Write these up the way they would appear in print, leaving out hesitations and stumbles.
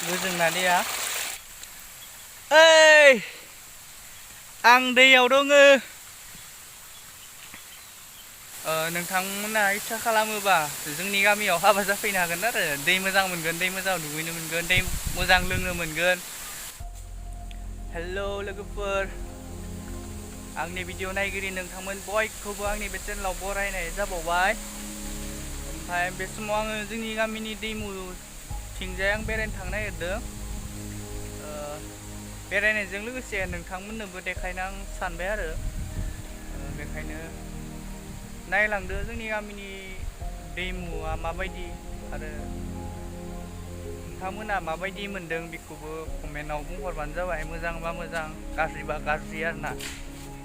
गोजोंना दैया ओइ आं दैयाव दङो नोंथांमोना इच्छा खालामोबा जोंनि गामियाव हाबा जाफैनो हागोन आरो दै मोजां मोनगोन दै मोजां दुगैनो मोनगोन दै मोजां लोंनो मोनगोन। हेल' लोगोफोर आंनि भिडिअ नायगिरि नोंथांमोन बयखौबो आंनि बे चेनेलाव बरायनाय जाबावबाय। ओमफ्राय बे समाव आङो जोंनि गामिनि दैमुथिंजाय आं बेरायनो थांनो नागिरदों। बेरायनायजों लोगोसे नोंथांमोननोबो देखायनो आं सानबाय आरो बेखायनो नायलांदो जोंनि गामिनि दैमुआ माबायदि आरो नोंथांमोना माबायदि मोनदों बेखौबो कमेन्टआव बुंहरबानो जाबाय मोजांबा मोजां गाज्रिबा गाज्रि आरोना।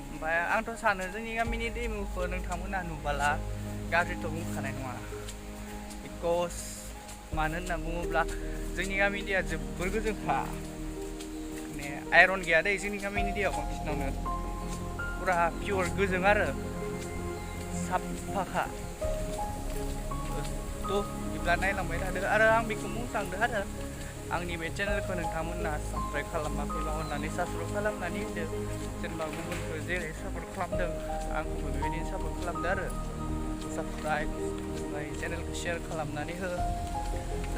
ओमफ्राय आंथ' सानो जोंनि गामिनि दैमुखौ नोंथांमोना नुबाला गाज्रिथ' बुंखानाय नङा बिकस मानो होनना बुङोब्ला जोंनि गामिनि दैया जोबोर गोजोंखा माने आइरन गैया दै जोंनि गामिनि दैयाव बांसिनावनो फुरा पियर गोजों आरो साफाखा थ' बिदिब्ला नायलांबाय थादो आरो आं बेखौ बुंनो सानदों आरो आंनि बे चेनेलखौ नोंथांमोना साबसक्राइब खालामाखैबा अननानै साबसक्राइब खालामनानै होदो जेनेबा गुबुनखौ जेरै सापर्ट खालामदों आंखौबो बेबायदिनो सापर्ट खालामदो आरो साबसक्राइब ओमफ्राय चेनेलखौ शेयार खालामनानै हो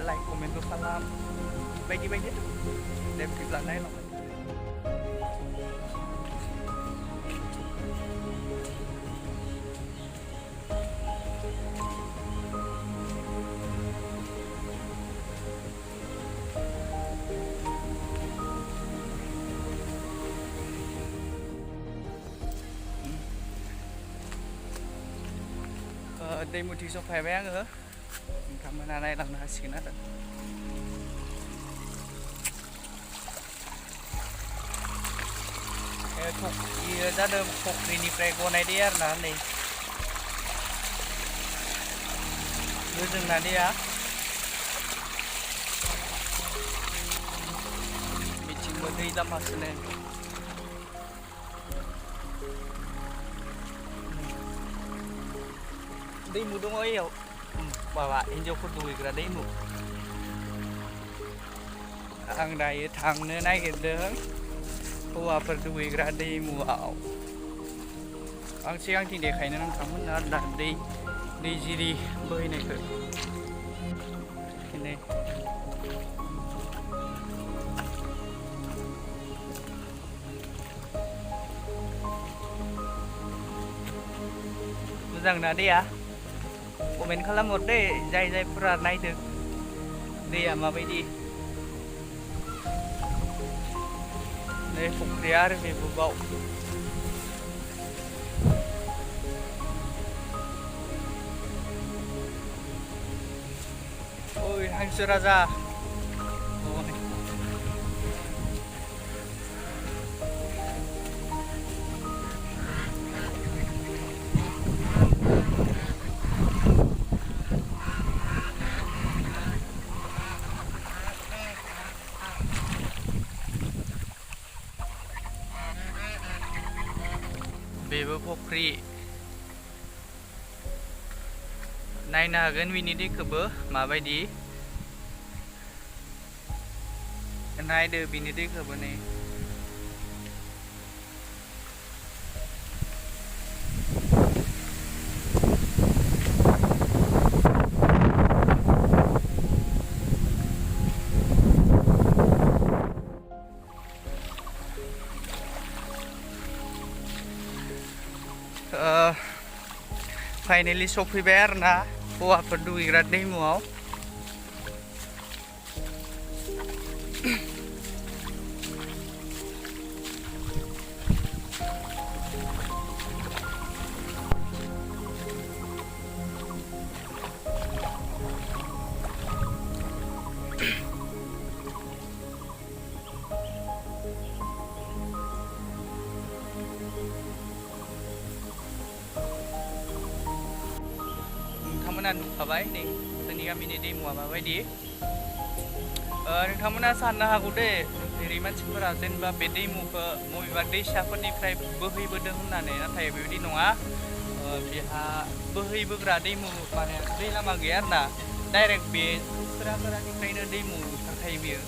लाइक कमेन्टबो खालाम बायदि बायदि दे बिदिब्ला नायलांबाय। दैमुथि सफायबाय आङो नोंथांमोना नायलांनो हासिगोन आरो बेयो जादों फख्रिनिफ्राय गनाय दै आरोना नै गोजोंना दैया बिथिंबो दै लामासोनो दैमु दङ एयाव माबा हिन्जावफोर दुगैग्रा दैमु आं दायो थांनो नागिरदों हौवाफोर दुगैग्रा दैमुआव आं सिगांथिं देखायनो नोंथांमोननो आरो दा दै जिरि बोहैनायखौ मोजांना दैया कमेन्ट खालामहर दे जायफोरा नायदों दैया माबायदि नै फख्रिया आरो बेबो बाव ओइ हांसो राजा बेबो फख्रि नायनो हागोन बिनि दैखौबो माबायदि नायदो बिनि दैखौबो नै फाइनेलि सफैबाय आरोना हौवाफोर दुगैग्रा दैमुआव नोंथांमोना नुखाबाय नै जोंनि गामिनि दैमुआ माबायदि नोंथांमोना साननो हागौ दे नुफेरै मानसिफोरा जेनेबा बे दैमुखौ बबेबा दैसाफोरनिफ्राय बोहैबोदों होननानै नाथाय बेबायदि नङा बेहा बोहैबोग्रा दैमु माने दै लामा गैया आरोना डाइरेक्ट बे खोरानिफ्रायनो दैमु ओंखारखायो बियो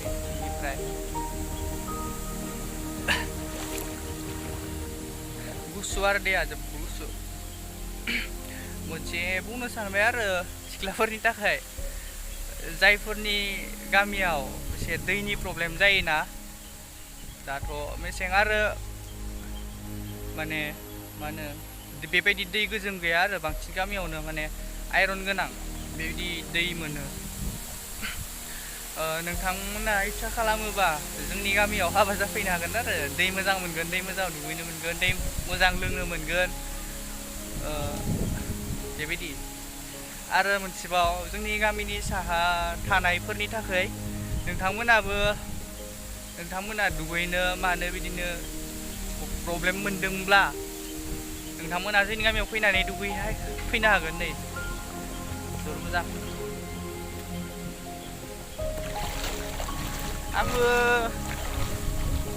बेनिफ्राय गुसु आरो दैया जोबोद गुसु मोनसे बुंनो सानबाय आरो सिख्लाफोरनि थाखाय जायफोरनि गामियाव एसे दैनि प्रब्लेम जायोना दाथ' मेसें आरो माने मा होनो बेबायदि दै गोजों गैया आरो बांसिन गामियावनो माने आइरन गोनां बेबायदि दै मोनो नोंथांमोना इच्छा खालामोबा जोंनि गामियाव हाबा जाफैनो हागोन आरो दै मोजां मोनगोन दै मोजां दुगैनो मोनगोन दै मोजां लोंनो मोनगोन बेबायदि आरो मोनसेबाव जोंनि गामिनि साहा थानायफोरनि थाखाय नोंथांमोना दुगैनो मानो बिदिनो प्रब्लेम मोनदोंब्ला नोंथांमोना जोंनि गामियाव फैनानै फैनो हागोन नै जोबोर मोजां आंबो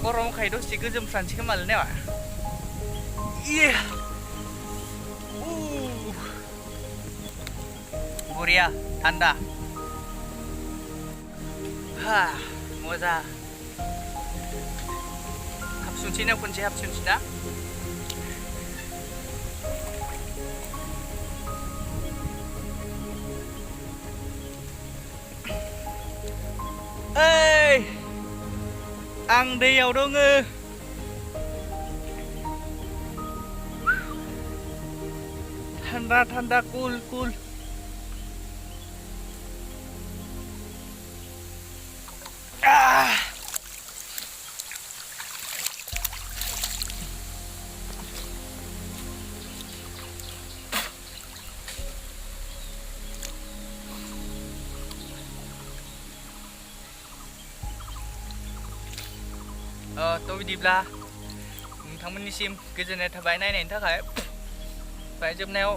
गरमखाय दसे गोजोमफ्रानोसै खोमालै नामा बरिया थान्दा मजा हाबसुनसै ना खनसे हाबसुनसै ना ओइ आं दैयाव दङ थान्दा थान्दा कुल कुल थ' बिदिब्ला नोंथांमोननिसिम गोजोननाय थाबाय नायनायनि थाखाय ओमफ्राय जोबनायाव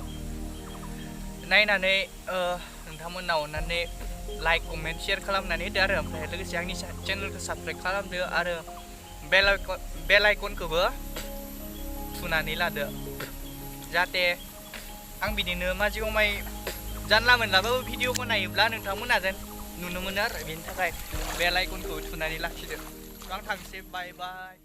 नायनानै नोंथांमोना अननानै लाइक कमेन्ट शेयार खालामनानै होदो आरो ओमफ्राय लोगोसे आंनि चेनेलखौ साबस्क्राइब खालामदो आरो बेल आइकनखौबो थुनानै लादो जाहाथे आं बिदिनो माजि गमाय जानला मोनलाबाबो भिडिअ बनायोब्ला नोंथांमोना जेन नुनो मोनो आरो बेनि थाखाय बेल आइकनखौ थुनानै लाखिदो आं थांसै बाय बाय